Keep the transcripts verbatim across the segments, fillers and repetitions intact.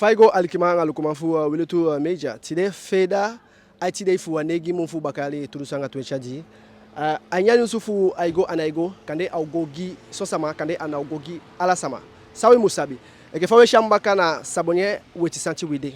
Fa i go, alikiman anga lukuman fu, eh, Wilutu, eh, Media. Tide feeda, aiti dei fu a neigi mun fu bakaa yali tu dunsu anga twenti a dii. Eh, a ini a nyunsu fu ai go a nai go, kande a o go gi son sama, kande a ná o go gi ala sama. San wi mu sabi? Enke fa we si a mi baka, na Sabonye Weti Santi wi de.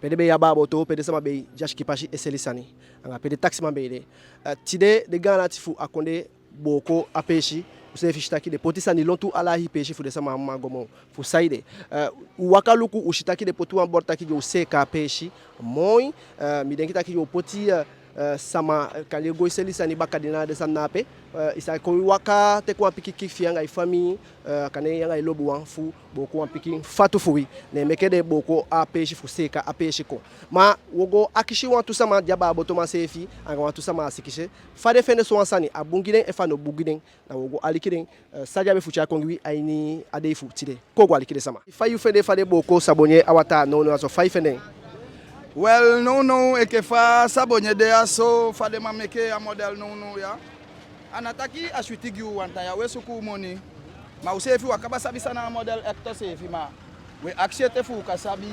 Pe den be e abaa boto, pe den sama be e de a sikipasi e seli sani. Anga pe den taksiman be e de. Eh, tide den gaanlanti fu a kondee booko a peesi, u seefi si taki den poti sani lontu ala a hii peesi fu den sama á man go moo. Fu saide? Eh, u waka luku, u si taki den poti wan bord taki den o seeka a peesi moi. Eh, mi denki taki den o poti, eh, eh, sama, eh, kande go e seli sani bakadina, den sani na ape. Eh, i sa kon waka teke wan pikin kiki fi i anga i famii, eh, kande i anga i lobiwan fu booko wan pikin fatu fu wi. Ne meke den booko a peesi fu seeka a peesi kon. Ma wo go akisi wantu sama di abaa botoman seefi, anga wantu sama a sikise, fa den fende sowan sani, a bun gi den efu a no bun gi den. Na wo go aliki den, eh, san den abi fu tyai kon gi wi a ini a dei fu tide. Kon go aliki den sama. Fa yu fende fa den booko Sabonye a wataa nownow ya so, fa i fende en? Wel, nownow enke fa Sabonye de ya so, fa den man meke a model nownow ya, a ná taki a switi gi u. Wan tan ya we suku u moni, ma u seefi u á kaba sabi san na a model ekte seefi, ma we akisi ete fu u kan sabi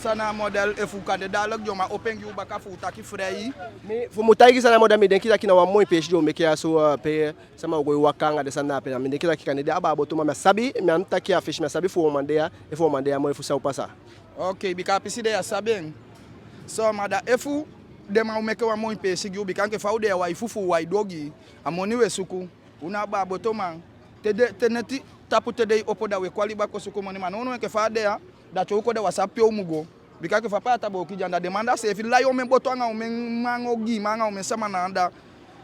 san na a model, efu kande daaliki den o man opo en gi u baka fu u taki frei. Mi, fu mu taigi san na a model, mi denki taki na wan moi peesi den o meke ya so, eh, pe sama o go e waka anga den sani na ape. Na mi denki taki kande den abaa botoman, mi á sabi, mi á taki a fesi, mi á sabi efu u o man de ya, efu u o man de ya moo, efu san o pasa. Okei, bika a pisi de ya sabi en. So, ma da efu den man o meke wan moi peesi gi u, bika enke fa u de ya, u á e fufuu, u á e du ogii, a moni we suku. U na abaa botoman, te de, te neti tapu te dei opo, da we kon a liba kon suku moni, ma nownow enke fa a de ya, da te u kon, da u á sabi pe u mu go. Bika enke fa Paya Taboki de anda, den man anda seefi lai omen boto anga omen man, ogiiman anga omen sama na anda.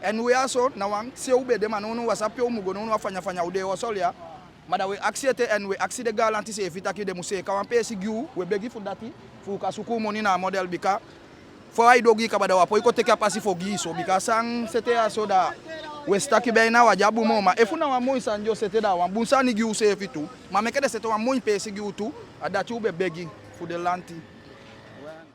En u ya so, na wan se u be de, ma nownow u á sabi pe u mu go, nownow a fanya fanya u de e hosel ya. Ma da we akisi ete, en we akisi den gaanlanti seefi taki den mu seeka wan peesi gi u, we begi fu dati, fu u kan suku u moni na a model, bika fa u á e du ogii kaba, da u á poi kon teke a pasi fu ogii so, bika san sete ya so, da we si taki be na u á de a bun moo. Ma efu na wan moi sani den o sete, da a wan bun sani gi u seefi tu. Ma meke den sete wan moi peesi gi u tu, a dati u be begi fu den lanti.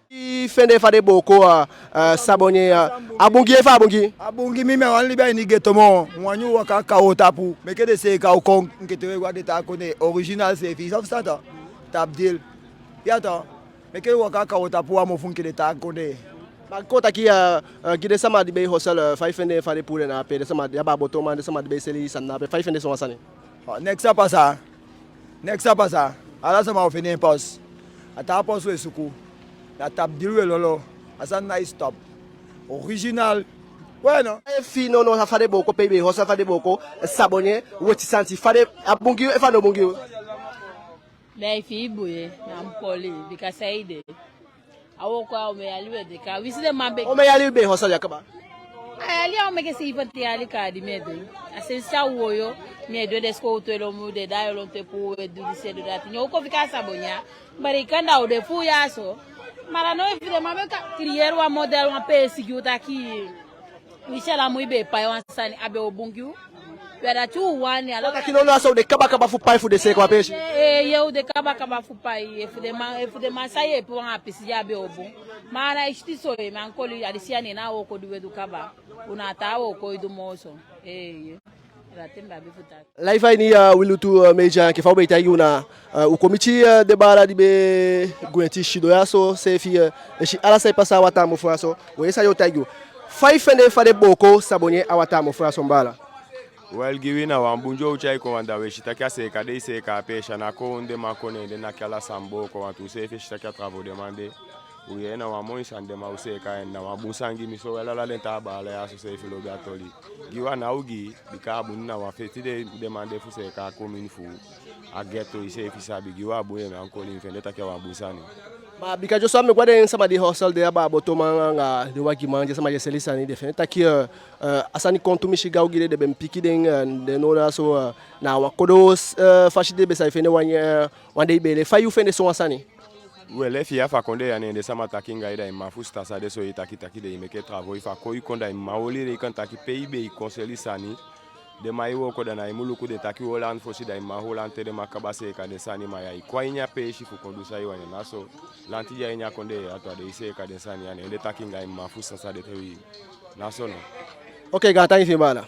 I fende fa den booko, eh, eh, Sabonye, eh, a bun gi i efu a á bun gi i? A bun gi mi, mi á wani libi a ini ghetto moo. Mi wani u waka a kawo tapu, meke den seeka u kon, enke te we go a den taa kondee, original seefi, i sa fusutan, tabdil. Ya tok. Meke u waka a kawo tapu wan mofu enke den taa kondee. Ma kon taki, eh, eh, gi den sama di be e hosel, eh, fa i fende fa den puu den na ape, den sama di abaa botoman, den sama di be e seli sani na ape, fa i fende sowan sani? Oh, neks á pasa. Neks á pasa. Ala sama o fende en post. A taa post we suku. Na tabdil we lolo. A sani ná e stop. Original. Weno. Efi nownow, fa den booko pe i be e hosel, fa den booko Sabonye Weti Santi, fa den, a bun gi i efu a no bun gi i? Da i fii bun ye, na mi koli, bika saide? A wooko ya omen yali we de kaba. Winsi den man be... Omen yali i be e hosel ya kaba? A yali ya o meke seifenti yali kaba di mi e du en. A sensi a wowoyo mi e du en, den sikowtu e lon mi, den dda e lon te puu, we du disi, e du dati. Ne u kon fika a Sabonye ya, bari kande u de fu u ya so. Ma da now efu den man be kan creëer wan model, wan peesi gi u taki, winsi ala mun i be e pai wan sani, a be o bun gi u. We, a dati u wani, ala... Kon taki nownow a so u de kabakaba fu pai fu den seeka wan peesi. Ee, ee, u de kabakaba fu pai. Efu den man, efu den man sa yeepi u anga a pisi de, a be o bun. Ma a ná e siti so ye, mi ankoli, a disi ya ne na a wooko di we du kaba. U ná a taa wooko e du moo so. Ee, ee. A dati mi be abi fu taki. Live a ini, eh, Wilutu, eh, Media, enke fa u be e taigi u na, eh, u kon miti, eh, den baala di be gwenti sidon ya so seefi, eh, e si ala san e pasa a wataa mofu ya so. We yee san den o taigi u. Fa i fende fa den booko Sabonye a wataa mofu ya so, mi baala? Wel, gi wi na wan bun di u tyai kon, want da we si taki a seeka den e seeka a peesi, a ná kon den man kon ne den naki ala sani booko, want u seefi e si taki a travaux den man de. U yee, na wan moi sani den man o seeka, en na wan bun sani gi mi so. Wel, ala den taa baala ya so seefi lobi a toli. Gi u a ná ogii, bika a bun, na wan feti den, den man de fu seeka a commune fu u. A ghetto, i seefi sabi, gi u a bun ye, mi ankoli, mi fende taki a wan bun sani. Ma bika dyonson mi e go a den sama di e hosel, den abaa botoman anga den wagiman, den sama di e seli sani, den fende taki, eh, eh, a sani kon tumisi gaw gi den, den be mu piki den, eh, den nownow ya so, eh, na wan kodo, eh, fasi den be sa e fende wan, eh, wan dei beele. Fa yu fende sowan sani? Wel, efu i a fu a kondee ya, ne den sama taki anga i, da i mu man fusutan san den soi i taki, taki den e meke travaux fu a kondee kon, da i mu man oli reken taki pe i be e kon seli sani, den man e wooko, da na i mu luku den taki u o lanti fosi, da i mu man holi an te den man kaba seeka den sani. Ma ya i kon a ini a peesi fu kon du san i wani, na so. Lanti de a ini a kondee ya tu, a den e seeka den sani ya, ne den taki anga i, i mu man fusutan san den soi i. Na so no. Oke, gaantangi fi i, baala.